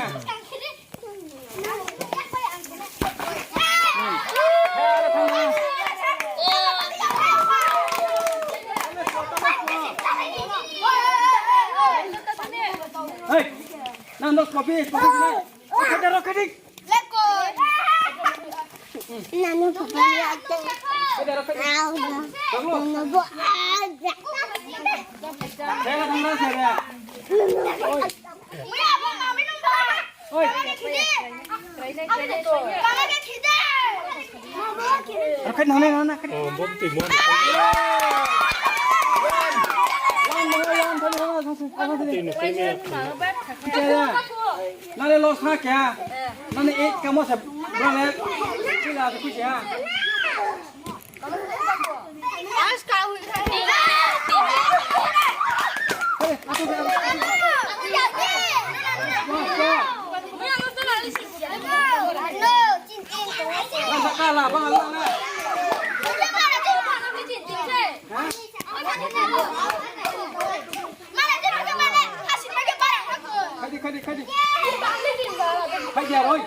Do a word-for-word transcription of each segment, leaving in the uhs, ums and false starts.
Hey, nang dos kopi, kopi nang. Oke, dah, oke, dik. Nanu papa ni aja. Au na. Nanu bo aja. Saya dah tanggal saya. Oi. Oi. Akan nang nang nang. Oh, bom ti mo. Wan, wan, wan, wan, wan, wan, wan. Nang le loss ha kya? Nang ni eight kamo se bro le. Kila se kuchi ha. Bang kala, bang kala. Ha? Khadi, khadi, khadi. Khadi aroi.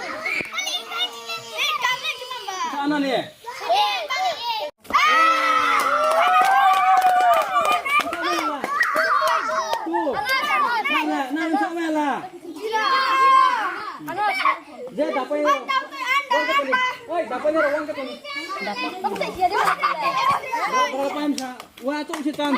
Sa na ni. Tu. Nang la, nang sa na la. Je dapai. Oi, dapai ni ro wang ka tu. Dapai. Dapai sa. Wa tu si tan.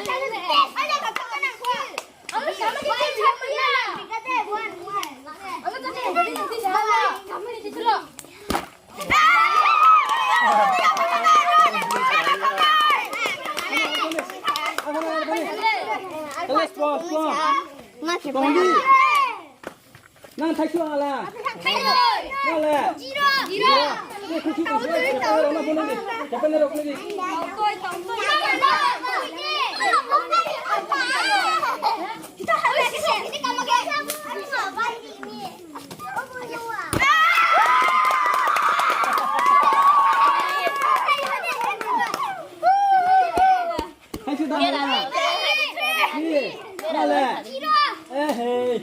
Tong di. Nang thaisu hala. Nang le. Zero. Zero. Ni khusi tu. Japan ni rok ni. Thaisu da hala. Ni. Nang le. Eh, hey.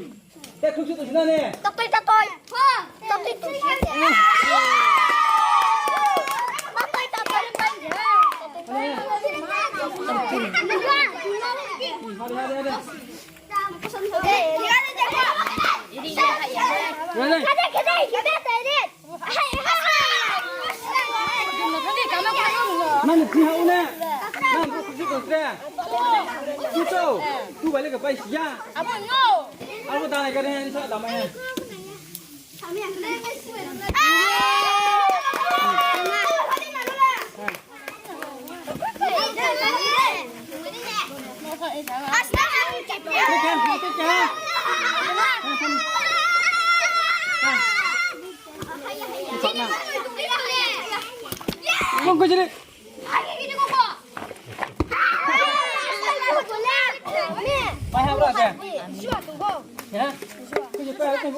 Te khusi tu sina ne. Tatoi, tatoi. Tatoi, tatoi. Tatoi, tatoi. Hari, hari, hari. Kade, kade, kade, kade. Nang ni phi ha u ne? Nang ko kusi ko tre. Kuso. Tu bale ka pai sia. Abo no. Abo dalai ka ne sa damai. Kong ko jiri. Pai ha bra de. Ya? Ko jiri pai ha ko.